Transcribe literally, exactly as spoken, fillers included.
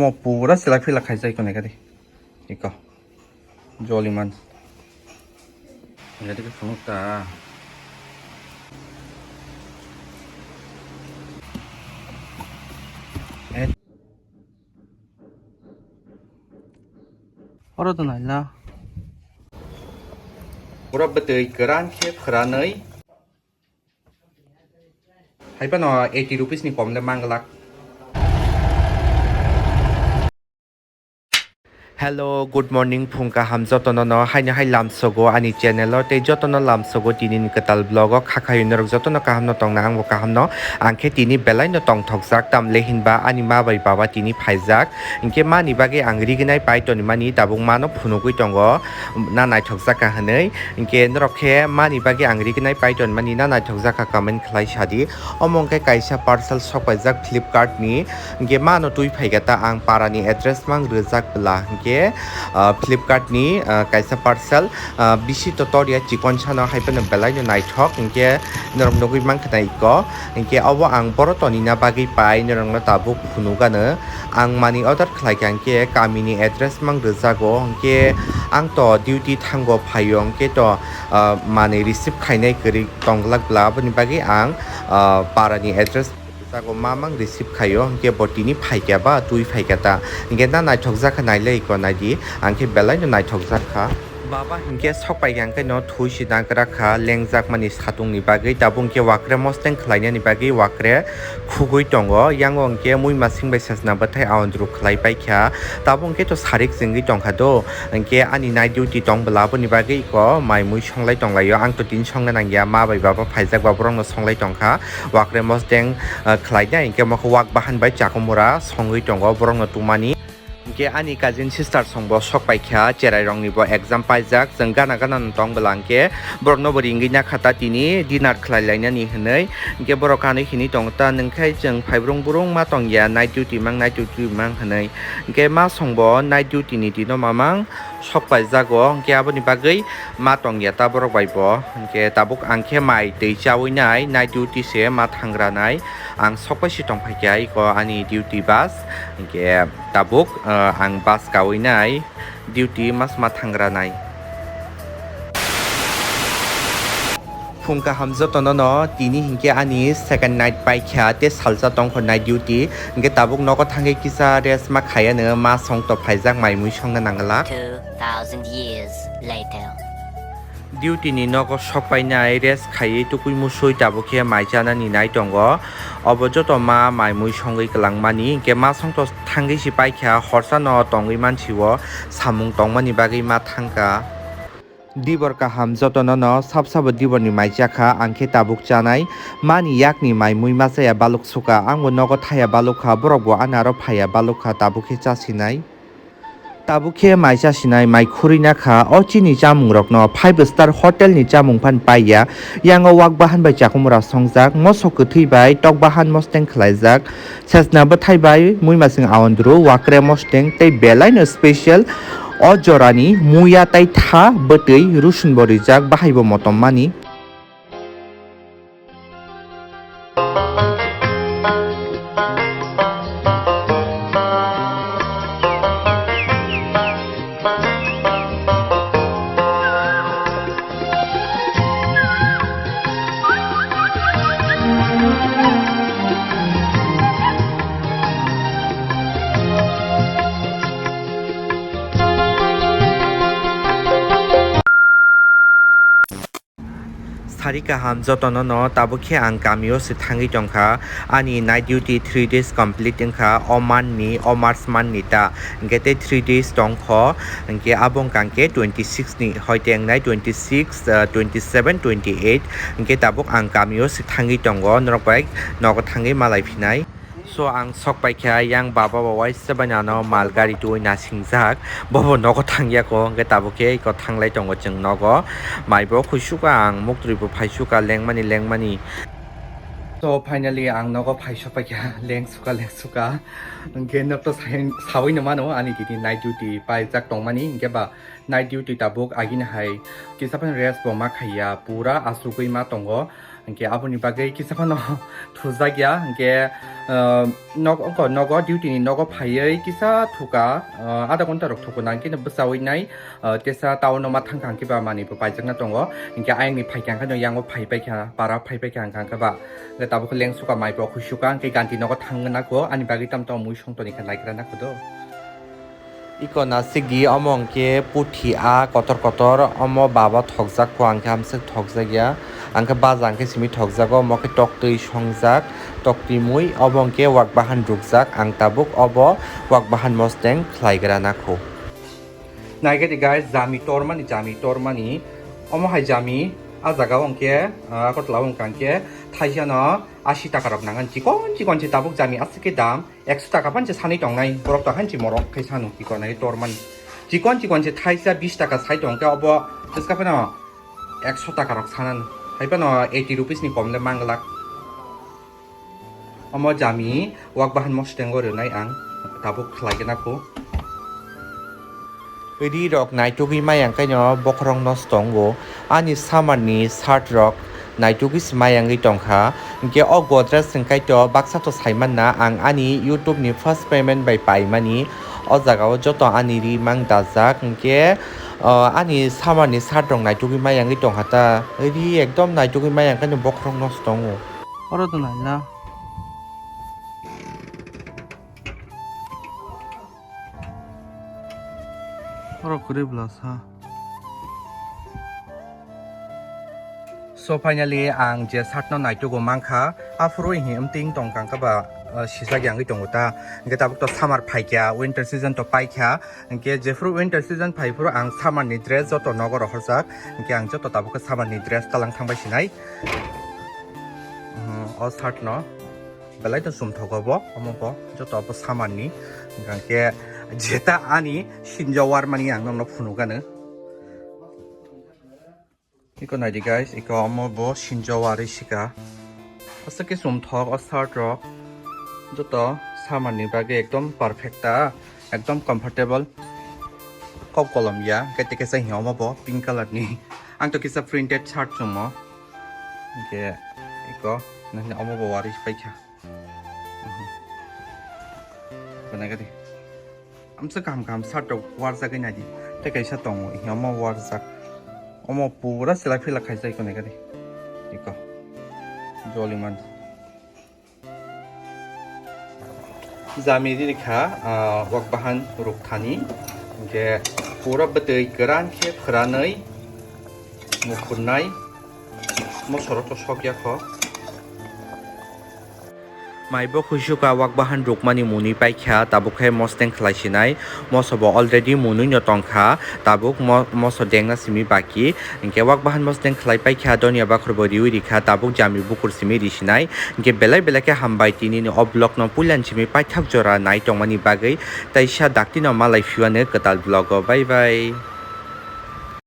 Mo pura sila phila khaijak tongo kadi. Iko. Joliman. Jadi ke phunuk ta. Eh. Oro to naila. Pura bwtwi kwran khe phwranwi. Hai phano eighty rupees ni kom le manglak. Hello, good morning, phung kaham jotono no, haino hai lamsogo ani channel o, tei jotono lamsogo tini ni kwtal vlog o, kha khayo norok jotono kaham no tongna, ang bo kaham no, ang khe tini belai no tongthokjak, tamle hinba ani ma bai baba tini phaijak, hinkhe mani bagwi ang rignai pai toni mani, tabuk mano phunugwi tongo, na naithokjak kha hinwi. Hinkhe norok khe mani bagwi ang rignai pai toni mani na naithokjak kha comment khlai sadi. Omo hinkhe kaisa parcel sokpaijak Flipkart ni. Hinkhe mano twi phaikha ta ang para ni address mang rwjak bwla. Hinkhe, ah, Flipkart ni, ah, kaisa parcel, ah, bisi totor ya chikon sano hai phano belai no naithok. Hinkhe norok nugwi mankha na iko. Hinkhe obo ang boro tonina bagwi pai norok no tabuk phunugano. Ang mani order khlaikha hinkhe kamini address mang rwjago, hinkhe ang to duty thango phaio, hinkhe to, ah, mani receive khainai kwrwi tongglak bla, aboni bagwi ang, ah, parani address rwjago, ma mang receive khaio, hinkhe bo tini phaikha ba twi phaikha ta, hinkhe na naithokjak kha nailai ko naidi, ang khe belai no naithokjak kha. Baba hinkhe sokpai kha, hinkhe no thui si nang krak kha, lengjak mani satung ni bagwi, tabuk hinkhe wakre mosteng khlainani bagwi wakre khugwi tongo. Yango hinkhe muimasing bai sesna bwthai aondru khlai paikha. Tabuk hinkhe to sarik chengwi tongkha do. Hinkhe ani night duty tong bwla aboni bagwi iko mai mui songlai tonglaio. Ang to tini songna nangya, ma bai baba phaijak ba borokno songlai tongkha. Wakre mosteng, ah, khlainai hinkhe mokhe wak bahan bai chakumura songwi tongo borokno tumani. Hinkhe ani cousin sister songbo sok paikha, cherai rokni bo exam paijak, chwng gana gana no tong bwla hinkhe borokno bo ringwi nakha ta tini dinner khlai lainani hinwi. Hinkhe borok kanwi hinwi tongo ta, nwngkhai chwng phaibrung brung ma tongya, night duty mang, night duty mang hinwi. Hinkhe ma songbo night duty ni dino mamang sok paijago, hinkhe aboni bagwi ma tongya ta borok bai bo. Hinkhe tabuk ang khe mai twi chawi nai, night duty se ma thangra nai. Ang sok pai si tong phaikha iko ani duty bus, hinkhe tabuk, ah, ang bus kawi nai, duty mas ma thangra nai. Phung kaham jotono no, tini hinkhe ani second night paikha, tei salsa tongkho night duty, hinkhe tabuk nogo thangwi kisa rest ma khaiya no, ma song to phaijak mai mui songna nangla. Two thousand years later. Duty ni nogo sok painai rest khaiwi tukui musui tabuk khe mai chanani nai tongo. Obo joto ma mai mui songwi kwlangmani, hinkhe ma songto thangwi si paikha, horsa no tongwi mansio samung tongmani bagwi ma thangkha. Dibor kaham jotono no, sab sabo dibor ni mai chakha, ang khe tabuk chanai. Mani yakni mai mui ma chaya baluk suka, ang bo nogo thaya baluk kha, borok bo ani aro phaiya baluk kha, tabuk khe chasinai. Tabuk khe mai chasinai, mai khurui nakha. O chini chamungrokno five star hotel ni chamung phan paiya. Yango wak bahan bai chakumura songjak, mosok kwthwi bai tok bahan mosteng khlaijak, sesna bwthai bai muimasing aondru, wakre mosteng tei belai no special. O jorani muya tai tha bwtwi rusun bo rijak, bahai bo motom mani. Sari kaham jotono no, tabuk khe ang kamio se thangwi tongkha. Ani night duty three days complete wngkha, o month ni, o March month ni ta. Hinkhe tei three days tongkho, hinkhe abo wngkha hinkhe twenty six ni, hoi tei wngnai twenty six, ah, twenty seven, twenty eight. Hinkhe tabuk ang kamio se thangwi tongo, norok bai nogo thangwi malai phinai. So, ang sok paikha, yang baba bo waisa bai nano mal gari twi nasingjak, bobo nogo thangya ko, hinkhe tabuk khe iko thanglai tongo chwng nogo, mai bo khuisuka, ang muktwi bo phaisuka, lengmani lengmani. So, finally, ang nogo phaisok paikha, lengsuka, lengsuka, hinkhe nok to sai-, sawi no mano, ani tini night duty paijak tongmani, hinkhe ba night duty tabuk agini hai kisa phano rest bo ma khaiya, pura asugwi ma tongo. Hingke aboni bagwi kisa phano thujak ya, hingke, ah, nok-, oko nogo, duty ni nogo phaiwi kisa thuka, ah, adha ghonta rok thuku nang khe no bwchawi nai, ah, tesa town o ma thang kha hingke ba manwi bo paijakna tongo, hingke ayang ni phaikha hingke no yango phaipaikha, para phaipaikha hingka hingke ba, hingke tabuk lengsuka mai bo khuisuka, hingke ganti nogo thangna ko, ani bagwi tam tamo mui songtoni khe naigra na kho do. Iko nasigi omo hingke puthi a kotor kotor, omo baba thokjak kho, ang khe amswk thokjak ya, ang khe baja hingke simi thokjago, omo khe toktwi songjak, toktwi mui, obo hingke wak bahan rukjak, ang tabuk obo wak bahan mosteng khlaigra na kho. Naikhe di guys, jami tormani, jami tormani, omo hai jami, a jaga o hingke, ah, Agartala o hingka hingke thaisa no asi taka rok nangan, chikon chikon se tabuk jami aswk khe dam. Ekso taka phan se sanwi tongnai, borok to hanchi morok khai sano, chikon nai tormani. Chikon chikon se thaisa bis taka sai tong khe, obo bwska phano ekso taka rok sanani. Hai phano eighty rupees ni kom le manglak. Omo jami wak bahan mosteng o rwnai ang tabuk khlai gana kho. Ri rok naitugwi mayang kaino bokhorok nosto wngo. Ani summer ni shirt rok naitugwi se mayangwi tongkha. Hinkhe o Godrej hwnkhe to baksa to saimanna ang ani YouTube ni first payment bai paimani. O jaga o joto ani ri mang dajak hinkhe, o, ani summer ni shirt rok naitugwi mayangwi tongkha ta. Ri ekdom naitugwi mayang kaino bokhorok nosto wngo. Oro to naina. Oro kwrwi bwla sa. So finally ang je shirt no naitugo mankha, aphuru hi mting tong kang khe ba, uh, sijak yangwi tongo ta. Hinkhe tabuk to summer phaikha, winter season to paikha. Hinkhe jephuru winter season phai phuru ang summer ni dress joto nogo rohorjak. Hinkhe ang joto tabuk khe summer ni dress talang thangbai sinai. Hmm, o shirt no. Belai no chumthogo bo, omo bo joto bo summer ni. Hinkhe jeta ani sinjo warmani ang nono phunukgano. Iko naidi guys, iko omo bo sinjo warwi sika. Aswk khe chumthok o shirt rok. Joto summer ni bagwi ekdom perfect ta, ekdom comfortable. Kok kolom ya, kete kesa hi omo bo pink color ni. Ang to kisa printed shirt chummo. Hinkhe iko nang omo bo warwi paikha. Kona gadi. Amsa kaham kaham shirt rok warjagwi naidi. Tei kaisa tongo, omo warjak. Omo pura sila phila khaijak kona gadi. Iko. Joliman. Jami riri kha, ah, wak bahan rukthani. Hinkhe pura bwtwi kwran khe phwranwi mukhurnai. Mosorok to sok ya kho. Mai bo khuisuka wak bahan rukmani mwnwi paikha, tabuk khe mosteng khlai sinai. Moso bo already mwnwi no tongkha, tabuk mo-, moso dengna simi baki. Hinkhe wak bahan mosteng khlai paikha, donya bakhor bo riwi rikha, tabuk jami bukur simi risinai. Hinkhe belai belai khe hambai tini ni o vlog no puilan simi paithak jora nai tongmani bagwi. Taisa dakti no malai phiwano kwtal vlog o. Bye bye.